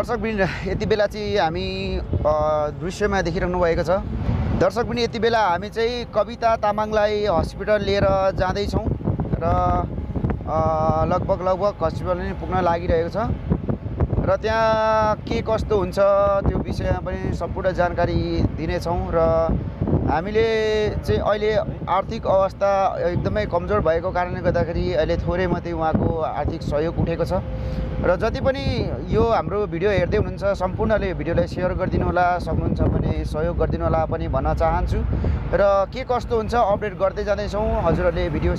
दर्शकवृन्द यति बेला चाहिँ हामी दृश्यमा देखिरहनु भएको छ। दर्शकवृन्द यति बेला हामी चाहिँ कविता तामाङलाई हस्पिटल लिएर जाँदैछौँ र लगभग हस्पिटल नै पुग्न लागिरहेको छ र त्यहाँ के कस्तो हुन्छ त्यो विषयमा पनि सम्पूर्ण जानकारी दिनेछौँ र हामीले चाहिँ अहिले आर्थिक अवस्था एकदमै कमजोर भएको कारणले गर्दाखेरि अहिले थोरै मात्रै उहाँको आर्थिक सहयोग उठेको छ र जति पनि यो हाम्रो भिडियो हेर्दै हुनुहुन्छ सम्पूर्णले भिडियोलाई सेयर गरिदिनु होला, सक्नुहुन्छ भने सहयोग गरिदिनु होला पनि भन्न चाहन्छु र के कस्तो हुन्छ अपडेट गर्दै जाँदैछौँ हजुरहरूले भिडियो।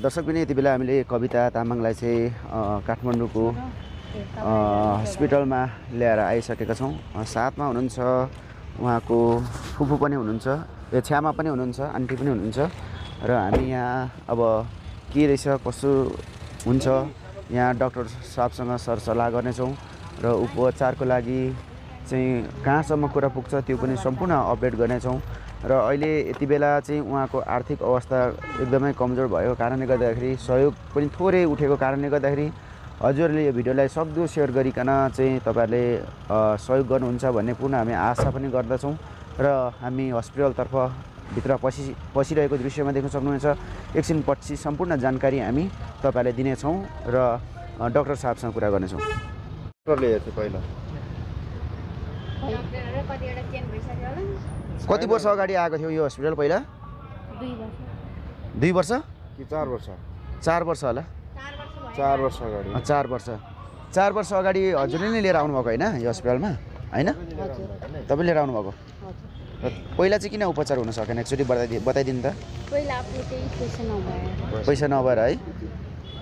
दर्शक पनि यति बेला हामीले कविता तामाङलाई चाहिँ काठमाडौँको हस्पिटलमा ल्याएर आइसकेका छौँ। साथमा हुनुहुन्छ उहाँको फुपू पनि हुनुहुन्छ, छ्यामा पनि हुनुहुन्छ, आन्टी पनि हुनुहुन्छ र हामी यहाँ अब के रहेछ कसो हुन्छ यहाँ डाक्टर साहबसँग सरसल्लाह गर्नेछौँ र उपचारको लागि चाहिँ कहाँसम्म कुरा पुग्छ त्यो पनि सम्पूर्ण अपडेट गर्नेछौँ र अहिले यति बेला चाहिँ उहाँको आर्थिक अवस्था एकदमै कमजोर भएको कारणले गर्दाखेरि सहयोग पनि थोरै उठेको कारणले गर्दाखेरि हजुरहरूले यो भिडियोलाई सक्दो सेयर गरिकन चाहिँ तपाईँहरूले सहयोग गर्नुहुन्छ भन्ने पूर्ण हामी आशा पनि गर्दछौँ र हामी हस्पिटलतर्फ भित्र पसिरहेको दृश्यमा देख्न सक्नुहुन्छ। एकछिन पछि सम्पूर्ण जानकारी हामी तपाईँलाई दिनेछौँ र डाक्टर साहबसँग कुरा गर्नेछौँ। डक्टरले हेर्छ पहिला कति वर्ष अगाडि आएको थियो यो हस्पिटल पहिला? 2 वर्ष कि 4 वर्ष? 4 वर्ष होला। 4 वर्ष अगाडि। 4 वर्ष अगाडि हजुरले नै लिएर आउनुभएको होइन यो हस्पिटलमा होइन? तपाईँ लिएर आउनुभएको पहिला चाहिँ किन उपचार हुन सकेन एकचोटि बताइदिनु त। पहिला पैसा नभएर है,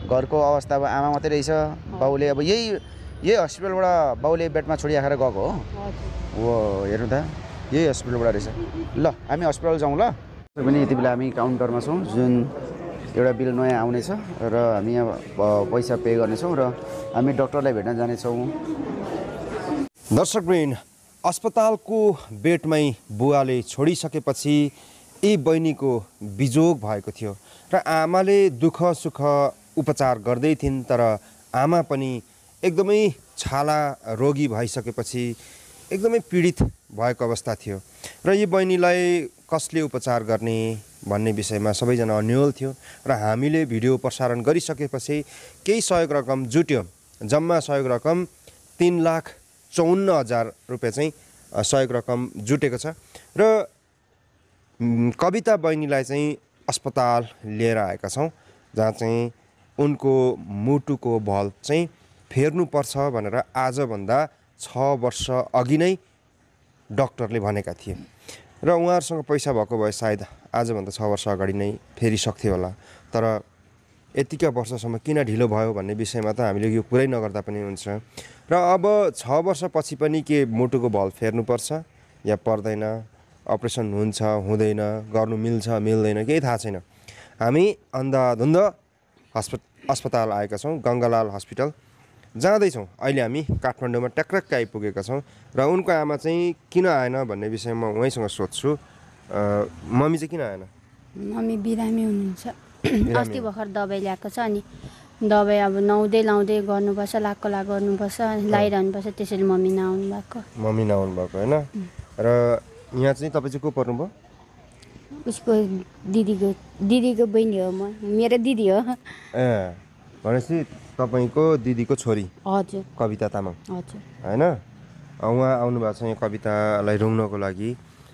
घरको अवस्था अब आमा मात्रै रहेछ, बाउले अब यही हस्पिटलबाट बाउले बेडमा छोडिराखेर गएको हो। हो हेर्नु त यही हस्पिटलबाट रहेछ। ल हामी हस्पिटल जाउँ ल। पनि यति बेला हामी काउन्टरमा छौँ, जुन एउटा बिल नयाँ आउनेछ र हामी यहाँ पैसा पे गर्नेछौँ र हामी डाक्टरलाई भेट्न जानेछौँ। दर्शकवृन्द अस्पतालको बेडमै बुवाले छोडिसकेपछि यी बहिनीको बिजोग भएको थियो र आमाले दुःख सुख उपचार गर्दै थिइन् तर आमा पनि एकदमै छाला रोगी भइसकेपछि एकदमै पीडित भएको अवस्था थियो र यी बहिनीलाई कसले उपचार गर्ने भन्ने विषयमा सबैजना अन्योल थियो र हामीले भिडियो प्रसारण गरिसकेपछि केही सहयोग रकम जुट्यो। जम्मा सहयोग रकम 3,54,000 रुपियाँ चाहिँ सहयोग रकम जुटेको छ र कविता बहिनीलाई चाहिँ अस्पताल लिएर आएका छौँ जहाँ चाहिँ उनको मुटुको भल चाहिँ फेर्नुपर्छ भनेर आजभन्दा 6 वर्ष अघि नै डाक्टरले भनेका थिए र उहाँहरूसँग पैसा भएको भए सायद आजभन्दा 6 वर्ष अगाडि नै फेरिसक्थ्यो होला। तर यतिका वर्षसम्म किन ढिलो भयो भन्ने विषयमा त हामीले यो पुरै नगर्दा पनि हुन्छ र अब 6 वर्षपछि पनि के मुटुको भल फेर्नुपर्छ या पर्दैन, अपरेसन हुन्छ हुँदैन, गर्नु मिल्छ मिल्दैन केही थाहा छैन। हामी अन्धाधुन्ध अस्पताल आएका छौँ, गङ्गालाल हस्पिटल जाँदैछौँ। अहिले हामी काठमाडौँमा ट्याक्क आइपुगेका छौँ र उनको आमा चाहिँ किन आएन भन्ने विषयमा उहाँसँग सोध्छु। मम्मी चाहिँ किन आएन? मम्मी बिरामी हुनुहुन्छ, अस्ति भर्खर दबाई ल्याएको छ अनि दबाई अब लाउँदै गर्नुपर्छ, लाग गर्नुपर्छ, लाइरहनुपर्छ, त्यसैले मम्मी नआउनु भएको होइन। र यहाँ चाहिँ तपाईँ चाहिँ को पर्नुभयो? उसको दिदीको बहिनी हो, म मेरो दिदी हो। भनेपछि तपाईँको दिदीको छोरी? हजुर, कविता तामाङ। हजुर होइन, उहाँ आउनुभएको छ यहाँ कवितालाई रुङ्नको लागि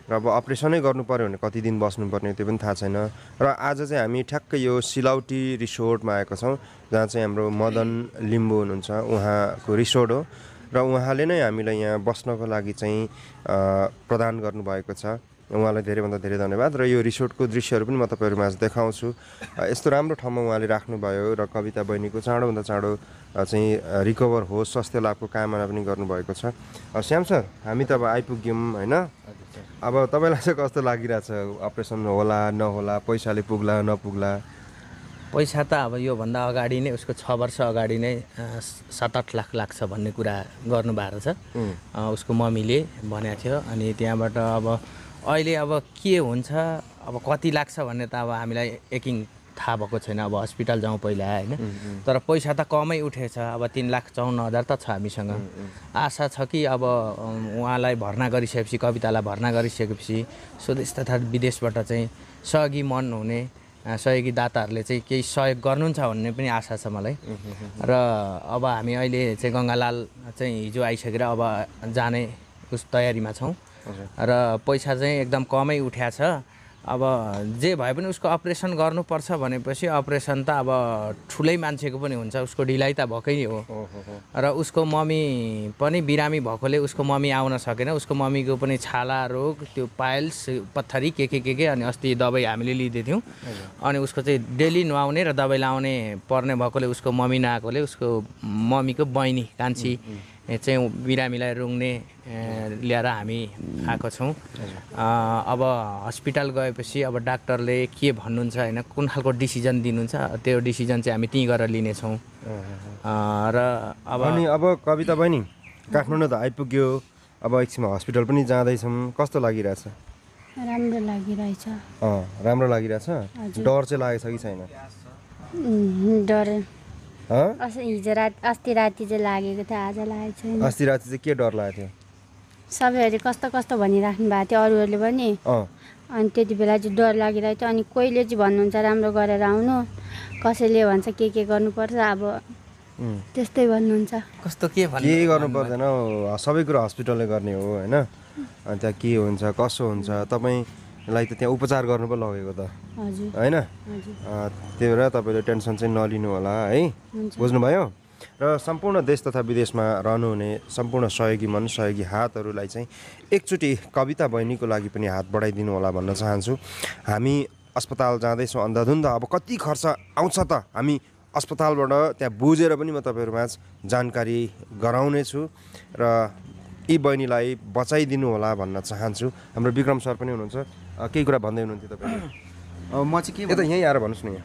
र अब अपरेसनै गर्नु पऱ्यो भने कति दिन बस्नुपर्ने त्यो पनि थाहा छैन। र आज चाहिँ हामी ठ्याक्कै यो सिलौटी रिसोर्टमा आएका छौँ जहाँ चाहिँ हाम्रो मदन लिम्बू हुनुहुन्छ, उहाँको रिसोर्ट हो र उहाँले नै हामीलाई यहाँ बस्नको लागि चाहिँ प्रदान गर्नुभएको छ। उहाँलाई धेरैभन्दा धेरै धन्यवाद र यो रिसोर्टको दृश्यहरू पनि म तपाईँहरूमाझ देखाउँछु। यस्तो राम्रो ठाउँमा उहाँले राख्नुभयो र कविता बहिनीको चाँडोभन्दा चाँडो चाहिँ रिकभर होस्, स्वास्थ्य लाभको कामना पनि गर्नुभएको छ। श्याम सर, हामी त अब आइपुग्यौँ होइन, अब तपाईँलाई चाहिँ कस्तो लागिरहेछ? अपरेसन होला नहोला, पैसाले पुग्ला नपुग्ला? पैसा त अब योभन्दा अगाडि नै उसको 6 वर्ष अगाडि नै 7-8 लाख लाग्छ भन्ने कुरा गर्नुभएको छ उसको मम्मीले भनेको थियो। अनि त्यहाँबाट अब अहिले अब के हुन्छ, अब कति लाग्छ भन्ने त अब हामीलाई यकिन थाहा भएको छैन। अब हस्पिटल जाउँ पहिला होइन, तर पैसा त कमै उठेछ। अब 3,54,000 त छ हामीसँग। आशा छ कि अब उहाँलाई भर्ना गरिसकेपछि, कवितालाई भर्ना गरिसकेपछि स्वदेश तथा विदेशबाट चाहिँ सहयोगी मन हुने सहयोगी दाताहरूले चाहिँ केही सहयोग गर्नुहुन्छ भन्ने पनि आशा छ मलाई। र अब हामी अहिले चाहिँ गङ्गालाल चाहिँ हिजो आइसकेर अब जाने उस तयारीमा छौँ र पैसा चाहिँ एकदम कमै उठ्या छ। अब जे भए पनि उसको अपरेसन गर्नुपर्छ भनेपछि अपरेसन त अब ठुलै मान्छेको पनि हुन्छ, उसको ढिलाइ त भएकै हो। र उसको मम्मी पनि बिरामी भएकोले उसको मम्मी आउन सकेन। उसको मम्मीको पनि छाला रोग, त्यो पाइल्स, पत्थरी के अनि अस्ति दबाई हामीले लिँदै थियौँ। अनि उसको चाहिँ डेली नुहाउने र दबाई लाउने पर्ने भएकोले उसको मम्मी नआएकोले उसको मम्मीको बहिनी कान्छी चाहिँ बिरामीलाई रुङ्ने ल्याएर हामी आएको छौँ। अब हस्पिटल गएपछि अब डाक्टरले के भन्नुहुन्छ होइन, कुन खालको डिसिजन दिनुहुन्छ, त्यो डिसिजन चाहिँ हामी त्यहीँ गएर लिनेछौँ। र अब कविता बहिनी काठमाडौँ त आइपुग्यो, अब एकछिनमा हस्पिटल पनि जाँदैछौँ, कस्तो लागिरहेछ? राम्रो लागिरहेछ। राम्रो लागिरहेछ? डर चाहिँ लागेको छ कि छैन? डर अस्ति राति चाहिँ लागेको थियो, आज लागेको छैन। अस्ति राति चाहिँ के डर लागेको थियो? सबैहरूले कस्तो कस्तो भनिराख्नु भएको थियो अरूहरूले पनि। अनि त्यति बेला चाहिँ डर लागिरहेको थियो। अनि कोहीले चाहिँ भन्नुहुन्छ राम्रो गरेर आउनु, कसैले भन्छ के गर्नुपर्छ, अब त्यस्तै भन्नुहुन्छ। कस्तो के गर्नु पर्दैन, सबै कुरो हस्पिटलले गर्ने हो होइन। अनि त्यहाँ के हुन्छ कसो हुन्छ तपाईँलाई त त्यहाँ उपचार गर्नु पो लगेको त होइन। त्यही भएर तपाईँले टेन्सन चाहिँ नलिनु होला है, बुझ्नुभयो। र सम्पूर्ण देश तथा विदेशमा रहनुहुने सम्पूर्ण सहयोगी मन सहयोगी हातहरूलाई चाहिँ एकचोटि कविता बहिनीको लागि पनि हात बढाइदिनु होला भन्न चाहन्छु। हामी अस्पताल जाँदैछौँ अन्धाधुन्ध, अब कति खर्च आउँछ त हामी अस्पतालबाट त्यहाँ बुझेर पनि म तपाईँहरूमा जानकारी गराउने छु र यी बहिनीलाई बचाइदिनु होला भन्न चाहन्छु। हाम्रो विक्रम सर पनि हुनुहुन्छ, केही कुरा भन्दै हुनुहुन्थ्यो तपाईँले? म चाहिँ के यता यहीँ आएर भन्नुहोस् न।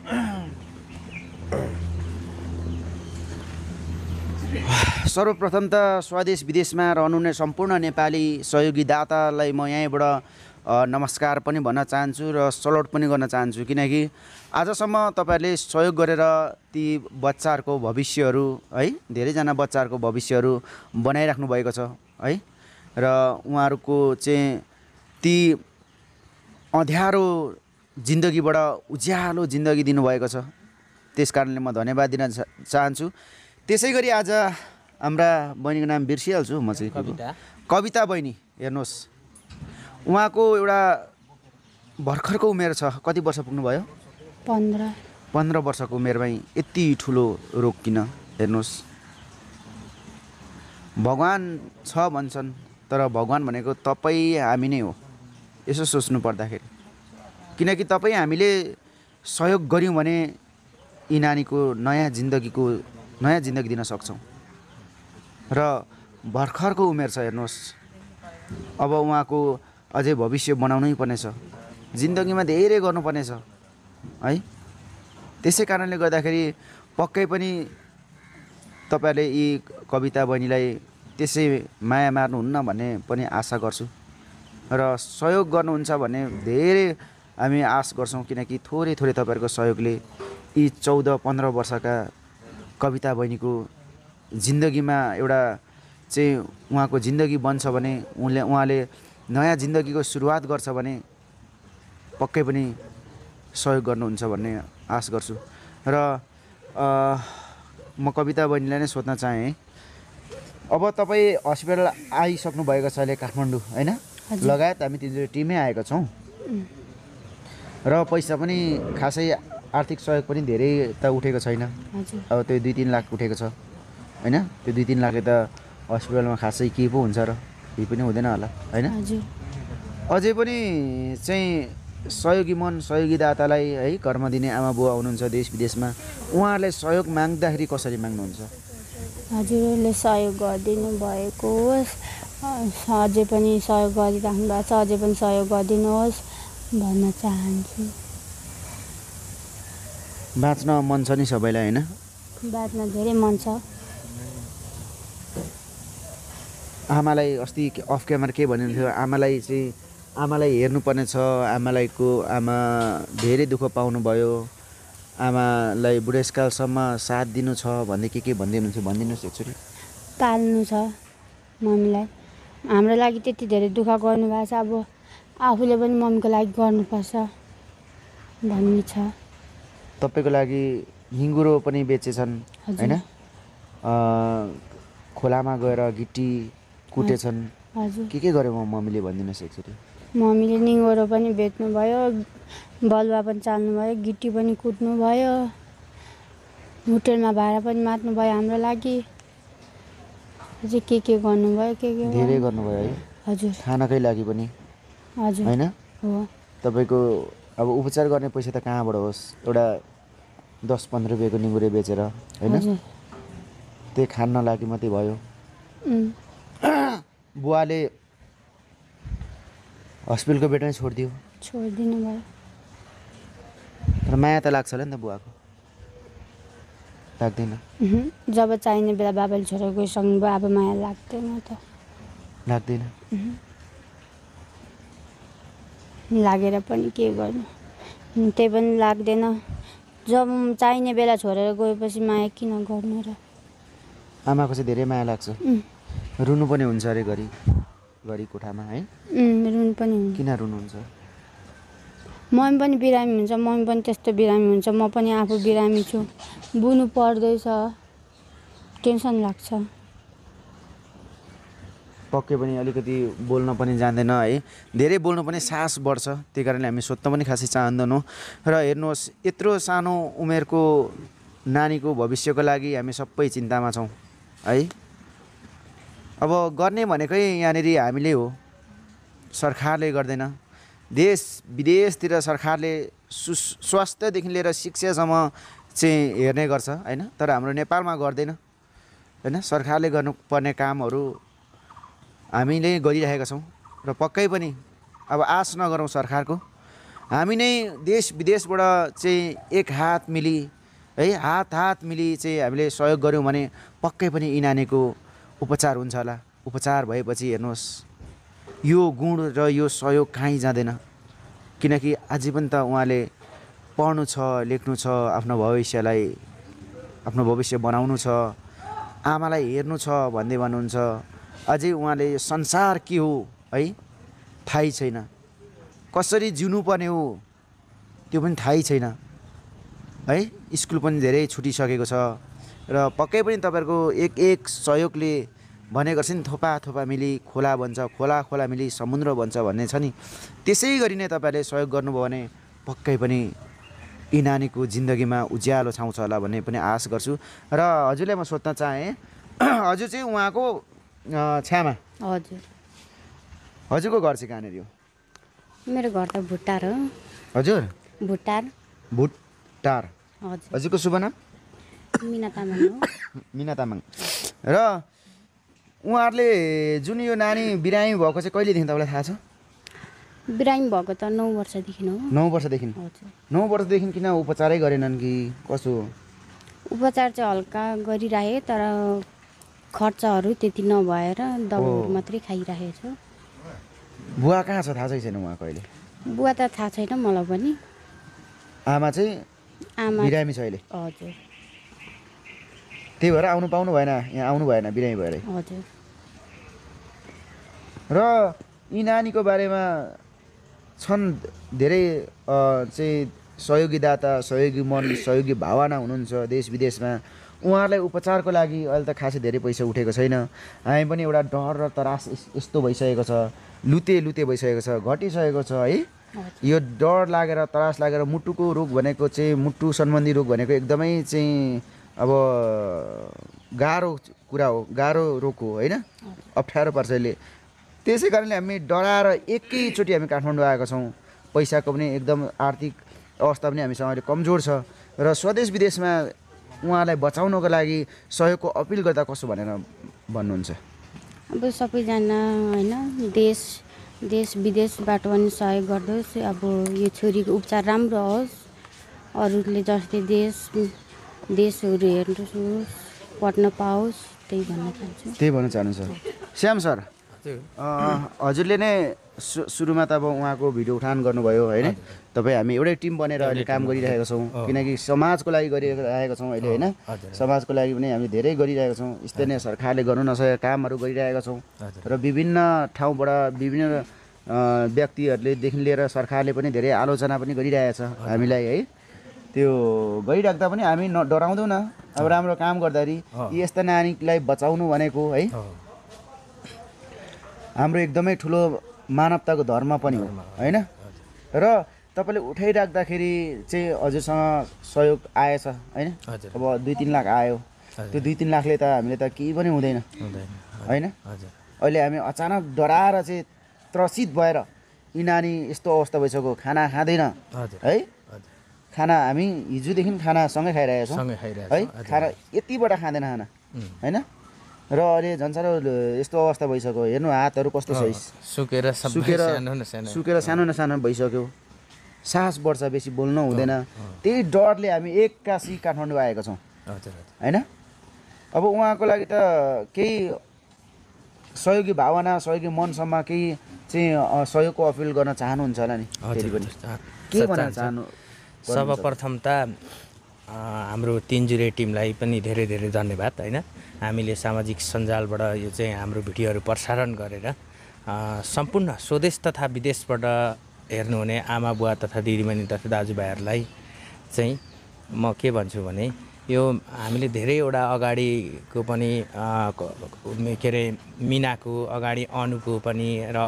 सर्वप्रथम त स्वदेश विदेशमा रहनुहुने सम्पूर्ण नेपाली सहयोगी दातालाई म यहीँबाट नमस्कार पनि भन्न चाहन्छु र सल्युट पनि गर्न चाहन्छु, किनकि आजसम्म तपाईँहरूले सहयोग गरेर ती बच्चाहरूको भविष्यहरू है, धेरैजना बच्चाहरूको भविष्यहरू बनाइराख्नु भएको छ है। र उहाँहरूको चाहिँ ती अँध्यारो जिन्दगीबाट उज्यालो जिन्दगी दिनुभएको छ, त्यस कारणले म धन्यवाद दिन चाहन्छु। त्यसै गरी आज हाम्रा बहिनीको नाम बिर्सिहाल्छु म चाहिँ, कविता बहिनी हेर्नुहोस्, उहाँको एउटा भर्खरको उमेर छ, कति वर्ष पुग्नुभयो? 15 वर्षको उमेरमै यति ठुलो रोग किन? हेर्नुहोस्, भगवान छ भन्छन्, तर भगवान भनेको तपाईँ हामी नै हो यसो सोच्नु पर्दाखेरि। किनकि तपाईँ हामीले सहयोग गऱ्यौँ भने यी नानीको नयाँ जिन्दगी दिन सक्छौँ। र भर्खरको उमेर छ हेर्नुहोस्, अब उहाँको अझै भविष्य बनाउनै पर्नेछ, जिन्दगीमा धेरै गर्नुपर्नेछ है। त्यसै कारणले गर्दाखेरि पक्कै पनि तपाईँहरूले यी कविता बहिनीलाई त्यसै माया मार्नुहुन्न भन्ने पनि आशा गर्छु र सहयोग गर्नुहुन्छ भन्ने धेरै हामी आश गर्छौँ, किनकि थोरै तपाईँहरूको सहयोगले यी 14-15 वर्षका कविता बहिनीको जिन्दगीमा एउटा चाहिँ उहाँको जिन्दगी बन्छ भने, उहाँले नयाँ जिन्दगीको सुरुवात गर्छ भने पक्कै पनि सहयोग गर्नुहुन्छ भन्ने आश गर्छु। र म कविता बहिनीलाई नै सोध्न चाहेँ, अब तपाईँ हस्पिटल आइसक्नु भएको छ अहिले काठमाडौँ होइन, लगायत हामी तिनीहरू टिमै आएका छौँ र पैसा पनि खासै आर्थिक सहयोग पनि धेरै त उठेको छैन। अब त्यो 2-3 लाख उठेको छ होइन, त्यो 2-3 लाखले त हस्पिटलमा खासै के पो हुन्छ र, केही पनि हुँदैन होला होइन। अझै पनि चाहिँ सहयोगी मन सहयोगी दातालाई है, कर्म दिने आमा बुवा हुनुहुन्छ देश विदेशमा, उहाँहरूले सहयोग माग्दाखेरि कसरी माग्नुहुन्छ? हजुरहरूले सहयोग गरिदिनु भएको होस्, अझै पनि सहयोग गरिराख्नु भएको छ, अझै पनि सहयोग गरिदिनुहोस् भन्न चाहन्छु। बाँच्न मन छ नि सबैलाई होइन? बाँच्न धेरै मन छ। आमालाई अस्ति अफ क्यामेरा के भन्नुहुन्थ्यो, आमालाई हेर्नुपर्ने छ, आमा धेरै दुःख पाउनुभयो, आमालाई बुढेसकालसम्म साथ दिनु छ भन्दै के भन्दै हुनुहुन्थ्यो भनिदिनुहोस् एकचोटि। पाल्नु छ मम्मीलाई, हाम्रो लागि त्यति धेरै दुःख गर्नुभएको छ, अब आफूले पनि मम्मीको लागि गर्नुपर्छ भन्ने छ। तपाईँको लागि हिङ्गुरो पनि बेचेछन् होइन, खोलामा गएर गिटी कुटेछन्, हजुर के गर्यो मम्मीले भनिदिनुहोस् एकचोटि। मम्मीले निङ्गुरो पनि बेच्नुभयो, बलुवा पनि चाल्नुभयो, गिटी पनि कुट्नुभयो, होटेलमा भाडा पनि मात्नुभयो हाम्रो लागि, अझै के गर्नुभयो धेरै गर्नुभयो है। हजुर खानाकै लागि पनि हजुर होइन। हो तपाईँको अब उपचार गर्ने पैसा त कहाँबाट होस्, एउटा 10-15 रुपियाँको निङ्गुरे बेचेर होइन, हजुर त्यही खान लागि मात्रै भयो। बुवाले हस्पिटलको बेडमै छोडिदियो, छोडिदिनु भयो। तर माया त लाग्छ होला नि त बुवाको, लाग्दैन? जब चाहिने बेला बाबाले छोडेर गइसक्नु भयो, अब माया लाग्दैन त, लाग्दैन। लागेर पनि के गर्नु, त्यही पनि लाग्दैन। जब चाहिने बेला छोडेर गएपछि माया किन गर्नु र। आमाको चाहिँ धेरै माया लाग्छ, रुनु पनि हुन्छ अरे घरि घरि कोठामा है। रुनु पनि हुन्छ। किन रुनुहुन्छ? मम्मी पनि बिरामी हुन्छ, मम्मी पनि त्यस्तो बिरामी हुन्छ, म पनि आफू बिरामी छु, बुनु पर्दैछ, टेन्सन लाग्छ। पक्कै पनि अलिकति बोल्न पनि जान्दैन है, धेरै बोल्नु पनि साहस बढ्छ, त्यही कारणले हामी सोध्न पनि खासै चाहँदैनौँ। र हेर्नुहोस्, यत्रो सानो उमेरको नानीको भविष्यको लागि हामी सबै चिन्तामा छौँ है। अब गर्ने भनेकै यहाँनिर हामीले हो, सरकारले गर्दैन। देश विदेशतिर सरकारले स्वास्थ्यदेखि लिएर शिक्षासम्म चाहिँ हेर्ने गर्छ होइन, तर हाम्रो नेपालमा गर्दैन होइन। सरकारले गर्नुपर्ने कामहरू हामीले गरिरहेका छौँ र पक्कै पनि अब आश नगरौँ सरकारको। हामी नै देश विदेशबाट चाहिँ एक हात मिली है, हात मिली चाहिँ हामीले सहयोग गऱ्यौँ भने पक्कै पनि यी नानीको उपचार हुन्छ होला। उपचार भएपछि हेर्नुहोस्, यो गुण र यो सहयोग कहीँ जाँदैन, किनकि अझै पनि त उहाँले पढ्नु छ, लेख्नु छ, आफ्नो भविष्य बनाउनु छ, आमालाई हेर्नु छ भन्दै भन्नुहुन्छ। अझै उहाँले संसार के हो है थाहै छैन, कसरी जिउनुपर्ने हो त्यो पनि थाहै छैन है। स्कुल पनि धेरै छुटिसकेको छ र पक्कै पनि तपाईँहरूको एक सहयोगले भने गर्छ नि, थोपा मिली खोला बन्छ, खोला मिली समुद्र बन्छ भन्ने छ नि, त्यसै गरी नै तपाईँहरूले सहयोग गर्नुभयो भने पक्कै पनि यी नानीको जिन्दगीमा उज्यालो छाउँछ होला भन्ने पनि आश गर्छु। र हजुरलाई म सोध्न चाहेँ, हजुर चाहिँ उहाँको छ्यामा, हजुरको घर चाहिँ कहाँनिर हो? मेरो घर त भुटार हो। हजुर भुटार। हजुरको शुभ नाम? मिना तामाङ हो। मिना तामाङ। र उहाँहरूले जुन यो नानी बिरामी भएको चाहिँ कहिलेदेखि तपाईँलाई थाहा छ? बिरामी भएको त 9 वर्षदेखि हो। 9 वर्षदेखि? हजुर। 9 वर्षदेखि किन उपचारै गरेनन् कि कसो? उपचार चाहिँ हल्का गरिराखेँ, तर खर्चहरू त्यति नभएर दबाईहरू मात्रै खाइरहेको छु। बुवा कहाँ छ थाहा छैन उहाँको अहिले? बुवा त थाहा छैन मलाई पनि। आमा चाहिँ बिरामी छ अहिले? हजुर। त्यही भएर आउनु पाउनु भएन, यहाँ आउनु भएन बिरामी भएर? हजुर। र यी नानीको बारेमा छन् धेरै चाहिँ सहयोगीदाता, सहयोगी मन, सहयोगी भावना हुनुहुन्छ देश विदेशमा। उहाँहरूलाई उपचारको लागि अहिले त खासै धेरै पैसा उठेको छैन। हामी पनि एउटा डर र त्रास यस्तो भइसकेको छ, लुते भइसकेको छ, घटिसकेको छ है। यो डर लागेर, त्रास लागेर मुटुको रोग भनेको चाहिँ, मुटु सम्बन्धी रोग भनेको एकदमै चाहिँ अब गाह्रो कुरा हो, गाह्रो रोग हो होइन, अप्ठ्यारो पर्छ यसले। त्यसै कारणले हामी डराएर एकैचोटि हामी काठमाडौँ आएका छौँ। पैसाको पनि एकदम आर्थिक अवस्था पनि हामीसँग अहिले कमजोर छ र स्वदेश विदेशमा उहाँलाई बचाउनको लागि सहयोगको अपिल गर्दा कसो भनेर भन्नुहुन्छ? अब सबैजना होइन, देश विदेशबाट पनि सहयोग गर्दोस्, अब यो छोरीको उपचार राम्रो होस्, अरूले जस्तै देशहरू हेर्नुहोस्, पढ्न पाओस्, त्यही भन्न चाहन्छु। त्यही भन्न चाहनुहुन्छ? श्याम सर, हजुरले नै सुरुमा त अब उहाँको भिडियो उठान गर्नुभयो होइन तपाईँ हामी एउटै टिम बनेर अहिले काम गरिरहेका छौँ किनकि समाजको लागि गरिरहेका छौँ अहिले होइन समाजको लागि पनि हामी धेरै गरिरहेका छौँ स्थानीय सरकारले गर्नु नसकेका कामहरू गरिरहेका छौँ र विभिन्न ठाउँबाट विभिन्न व्यक्तिहरूलेदेखि लिएर सरकारले पनि धेरै आलोचना पनि गरिरहेछ हामीलाई है त्यो गरिराख्दा पनि हामी डराउँदैनौँ अब राम्रो काम गर्दाखेरि यस्ता नानीलाई बचाउनु भनेको है हाम्रो एकदमै ठुलो मानवताको धर्म पनि हो होइन र तपाईँले उठाइराख्दाखेरि चाहिँ हजुरसँग सहयोग आएछ होइन अब 2-3 लाख आयो त्यो 2-3 लाखले त हामीले त केही पनि हुँदैन होइन अहिले हामी अचानक डराएर चाहिँ त्रसित भएर यी नानी यस्तो अवस्था भइसक्यो खाना खाँदैन है खाना हामी हिजोदेखि खाना सँगै खाइरहेका छौँ है खाना यतिबाट खाँदैन खाना होइन र अहिले झन् साह्रो यस्तो अवस्था भइसक्यो हेर्नु हातहरू कस्तो छ सुकेर सानो सानो भइसक्यो साहस बढ्छ बेसी बोल्नु हुँदैन त्यही डरले हामी एक्कासी काठमाडौँ आएका छौँ होइन अब उहाँको लागि त केही सहयोगी भावना सहयोगी मनसम्म केही चाहिँ सहयोगको अपिल गर्न चाहनुहुन्छ होला नि के भन्न चाहनु सर्वप्रथम त हाम्रो तिनजुरे टिमलाई पनि धेरै धेरै धन्यवाद होइन हामीले सामाजिक सञ्जालबाट यो चाहिँ हाम्रो भिडियोहरू प्रसारण गरेर सम्पूर्ण स्वदेश तथा विदेशबाट हेर्नुहुने आमा बुवा तथा दिदीबहिनी तथा दाजुभाइहरूलाई चाहिँ म के भन्छु भने यो हामीले धेरैवटा अगाडिको पनि के अरे मिनाको अगाडि अनुको पनि र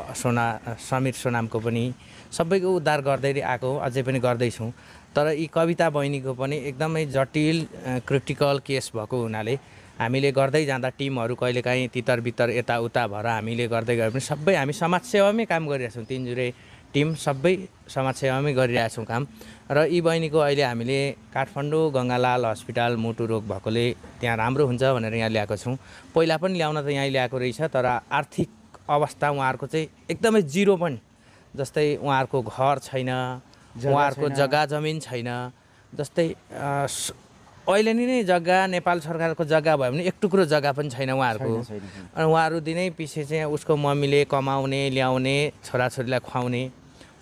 समीर सोनामको पनि सबैको उद्धार गर्दै आएको अझै पनि गर्दैछौँ तर यी कविता बहिनीको पनि एकदमै जटिल क्रिटिकल केस भएको हुनाले हामीले गर्दै जाँदा टिमहरू कहिलेकाहीँ तितर बितर यताउता भएर हामीले गर्दै गए पनि सबै हामी समाजसेवामै काम गरिरहेछौँ तिनजुरे टिम सबै समाजसेवामै गरिरहेछौँ काम र यी बहिनीको अहिले हामीले काठमाडौँ गङ्गालाल हस्पिटल मुटु रोग भएकोले त्यहाँ राम्रो हुन्छ भनेर यहाँ ल्याएको छौँ पहिला पनि ल्याउन त यहाँ ल्याएको रहेछ तर आर्थिक अवस्था उहाँहरूको चाहिँ एकदमै जिरो पनि जस्तै उहाँहरूको घर छैन उहाँहरूको जग्गा जमिन छैन जस्तै अहिले नै जग्गा नेपाल सरकारको जग्गा भयो भने एक टुक्रो जग्गा पनि छैन उहाँहरूको अनि उहाँहरू दिनै पछि चाहिँ उसको मम्मीले कमाउने ल्याउने छोराछोरीलाई खुवाउने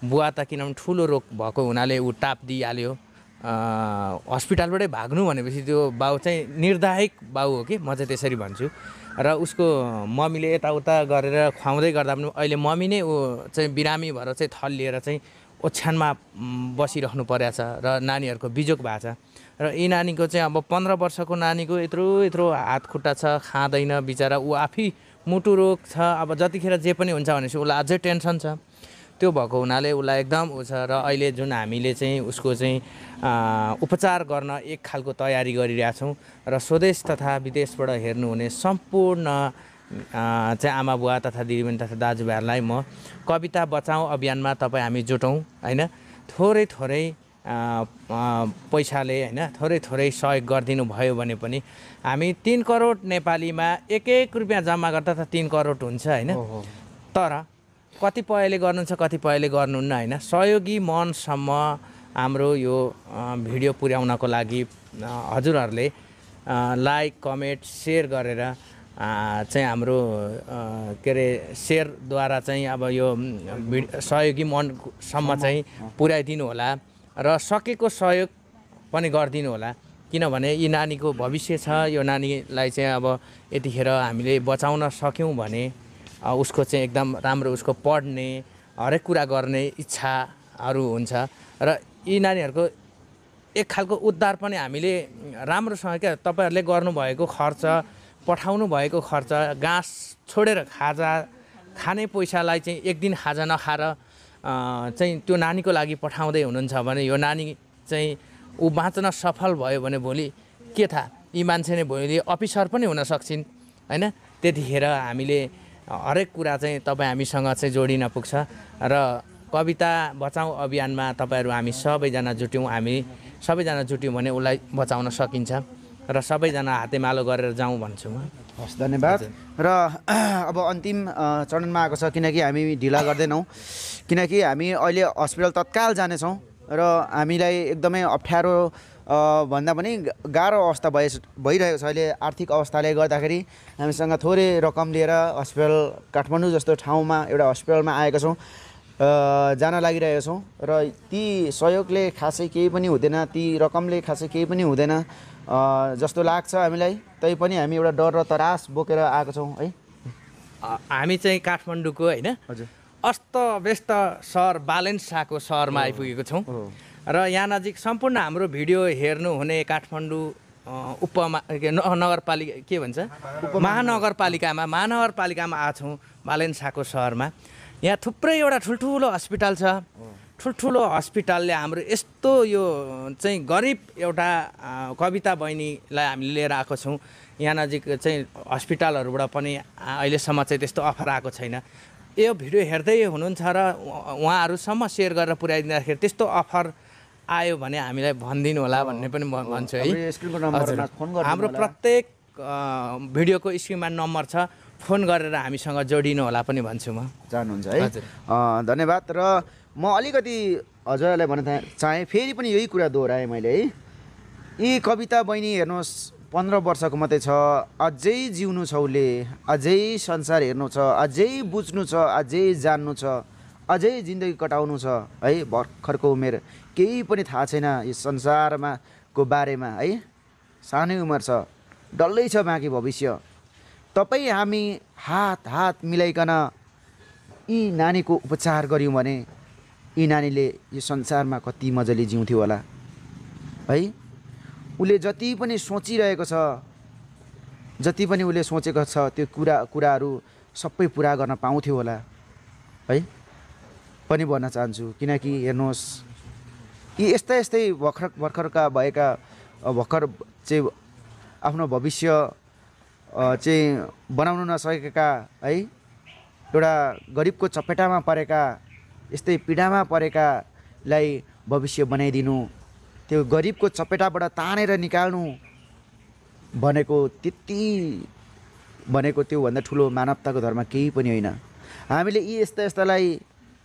बुवा त किनभने ठुलो रोग भएको हुनाले ऊ टाप दिइहाल्यो हस्पिटलबाटै भाग्नु भनेपछि त्यो बाउ चाहिँ निर्धायक बाउ हो कि म चाहिँ त्यसरी भन्छु र उसको मम्मीले यताउता गरेर खुवाउँदै गर्दा पनि अहिले मम्मी नै ऊ चाहिँ बिरामी भएर चाहिँ थल लिएर चाहिँ ओछ्यानमा बसिराख्नु परेको छ र नानीहरूको बिजोग भएको छ र यी नानीको चाहिँ अब 15 वर्षको नानीको यत्रो हात खुट्टा छ खाँदैन बिचरा ऊ आफै मुटु रोग छ अब जतिखेर जे पनि हुन्छ भनेपछि उसलाई अझै टेन्सन छ त्यो भएको हुनाले उसलाई एकदम उ छ र अहिले जुन हामीले चाहिँ उसको चाहिँ उपचार गर्न एक खालको तयारी गरिरहेछौँ र स्वदेश तथा विदेशबाट हेर्नुहुने सम्पूर्ण चाहिँ आमा बुवा तथा दिदीबहिनी तथा दाजुभाइहरूलाई म कविता बचाउँ अभियानमा तपाईँ हामी जुटौँ होइन थोरै पैसाले होइन थोरै सहयोग गरिदिनु भयो भने पनि हामी 3 करोड नेपालीमा 1 रुपियाँ जम्मा गर्दा त 3 करोड हुन्छ होइन तर कतिपयले गर्नुहुन्छ कतिपयले गर्नुहुन्न होइन सहयोगी मनसम्म हाम्रो यो भिडियो पुर्याउनको लागि हजुरहरूले लाइक कमेन्ट सेयर गरेर चाहिँ हाम्रो के अरे सेयरद्वारा चाहिँ अब यो सहयोगी मनसम्म चाहिँ पुर्याइदिनु होला र सकेको सहयोग पनि गरिदिनु होला किनभने यी नानीको भविष्य छ यो नानीलाई चाहिँ अब यतिखेर हामीले बचाउन सक्यौँ भने उसको चाहिँ एकदम राम्रो उसको पढ्ने हरेक कुरा गर्ने इच्छाहरू हुन्छ र यी नानीहरूको एक खालको उद्धार पनि हामीले राम्रोसँग क्या तपाईँहरूले गर्नुभएको खर्च पठाउनु भएको खर्च घाँस छोडेर खाने पैसालाई चाहिँ एक दिन खाजा नखाएर चाहिँ त्यो नानीको लागि पठाउँदै हुनुहुन्छ भने यो नानी चाहिँ ऊ बाँच्न सफल भयो भने भोलि के थाहा यी मान्छे नै भोलि अफिसर पनि हुन सक्छन् होइन त्यतिखेर हामीले हरेक कुरा चाहिँ तपाईँ हामीसँग चाहिँ जोडिन पुग्छ र कविता बचाउँ अभियानमा तपाईँहरू हामी सबैजना जुट्यौँ भने उसलाई बचाउन सकिन्छ र सबैजना हातेमालो गरेर जाउँ भन्छु म हस् धन्यवाद र अब अन्तिम चरणमा आएको छ किनकि हामी ढिला गर्दैनौँ किनकि हामी अहिले हस्पिटल तत्काल जानेछौँ र हामीलाई एकदमै अप्ठ्यारो भन्दा पनि गाह्रो अवस्था भइरहेको छ अहिले आर्थिक अवस्थाले गर्दाखेरि हामीसँग थोरै रकम लिएर हस्पिटल काठमाडौँ जस्तो ठाउँमा एउटा हस्पिटलमा आएका छौँ जान लागिरहेका छौँ र ती सहयोगले खासै केही पनि हुँदैन ती रकमले खासै केही पनि हुँदैन जस्तो लाग्छ हामीलाई तैपनि हामी एउटा डर र तरास बोकेर आएको छौँ है हामी चाहिँ काठमाडौँको होइन हजुर अस्तव्यस्त सहर बालेन्साको सहरमा आइपुगेको छौँ र यहाँ नजिक सम्पूर्ण हाम्रो भिडियो हेर्नुहुने काठमाडौँ नगरपालिका के भन्छ महानगरपालिकामा आएको छौँ बालेन्साको सहरमा। यहाँ थुप्रै एउटा ठुल्ठुलो हस्पिटल छ। ठुल्ठुलो हस्पिटलले हाम्रो यस्तो यो चाहिँ गरिब एउटा कविता बहिनीलाई हामीले लिएर आएको छौँ। यहाँ नजिक चाहिँ हस्पिटलहरूबाट पनि अहिलेसम्म चाहिँ त्यस्तो अफर आएको छैन। यो भिडियो हेर्दै हुनुहुन्छ र उहाँहरूसम्म सेयर गरेर पुर्याइदिँदाखेरि त्यस्तो अफर आयो भने हामीलाई भनिदिनु होला भन्ने पनि भन्छु है। हाम्रो प्रत्येक भिडियोको स्क्रिनमा नम्बर छ, फोन गरेर हामीसँग जोडिनु होला पनि भन्छु म। जानुहुन्छ है धन्यवाद। र म अलिकति हजुरलाई भन्न चाहेँ फेरि पनि यही कुरा दोहोऱ्याएँ मैले है। यी कविता बहिनी हेर्नुहोस् 15 वर्षको मात्रै छ, अझै जिउनु छ उसले, अझै संसार हेर्नु छ, अझै बुझ्नु छ, अझै जान्नु छ, अझै जिन्दगी कटाउनु छ है। भर्खरको उमेर केही पनि थाहा छैन यो संसारमा को बारेमा है। सानै उमेर छ, डल्लै छ बाँकी भविष्य। तपाईँ हामी हात मिलाइकन यी नानीको उपचार गऱ्यौँ भने यी नानीले यो संसारमा कति मजाले जिउँथ्यो होला है। उसले जति पनि सोचिरहेको छ, जति पनि उसले सोचेको छ त्यो कुराहरू सबै पुरा गर्न पाउँथ्यो होला है पनि भन्न चाहन्छु। किनकि हेर्नुहोस् यी यस्तै भर्खरका भएका भर्खर चाहिँ आफ्नो भविष्य चाहिँ बनाउन नसकेका है, एउटा गरिबको चपेटामा परेका, यस्तै पीडामा परेकालाई भविष्य बनाइदिनु, त्यो गरिबको चपेटाबाट तानेर निकाल्नु भनेको त्योभन्दा ठुलो मानवताको धर्म केही पनि होइन। हामीले यी यस्तालाई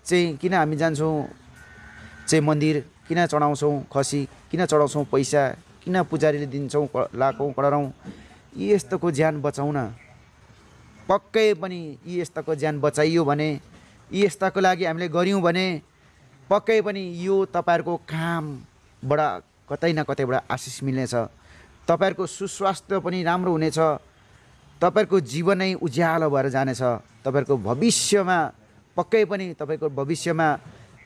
चाहिँ किन हामी जान्छौँ चाहिँ मन्दिर किन चढाउँछौँ, खसी किन चढाउँछौँ, पैसा किन पुजारीले दिन्छौँ, लाखौँ करोडौँ, यी यस्तोको ज्यान बचाउन। पक्कै पनि यी यस्ताको ज्यान बचाइयो भने, यी यस्ताको लागि हामीले गऱ्यौँ भने पक्कै पनि यो तपाईँहरूको कामबाट कतै न कतैबाट आशिष मिल्नेछ। तपाईँहरूको सुस्वास्थ्य पनि राम्रो हुनेछ, तपाईँहरूको जीवन नै उज्यालो भएर जानेछ। तपाईँहरूको भविष्यमा पक्कै पनि तपाईँको भविष्यमा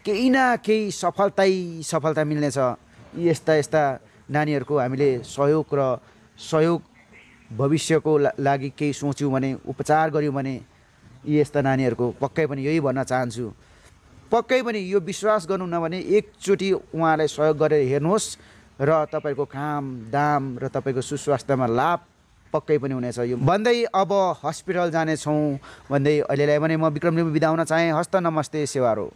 केही न केही सफलता मिल्नेछ। यस्ता नानीहरूको हामीले सहयोग भविष्यको लागि केही सोच्यौँ भने, उपचार गऱ्यौँ भने यी यस्ता नानीहरूको पक्कै पनि यही भन्न चाहन्छु। पक्कै पनि यो विश्वास गर्नु नभने एकचोटि उहाँलाई सहयोग गरेर हेर्नुहोस् र तपाईँको काम दाम र तपाईँको सुस्वास्थ्यमा लाभ पक्कै पनि हुनेछ। यो भन्दै अब हस्पिटल जानेछौँ भन्दै अहिलेलाई भने म विक्रमले बिदा हुन चाहेँ। हस्त नमस्ते सेवारो।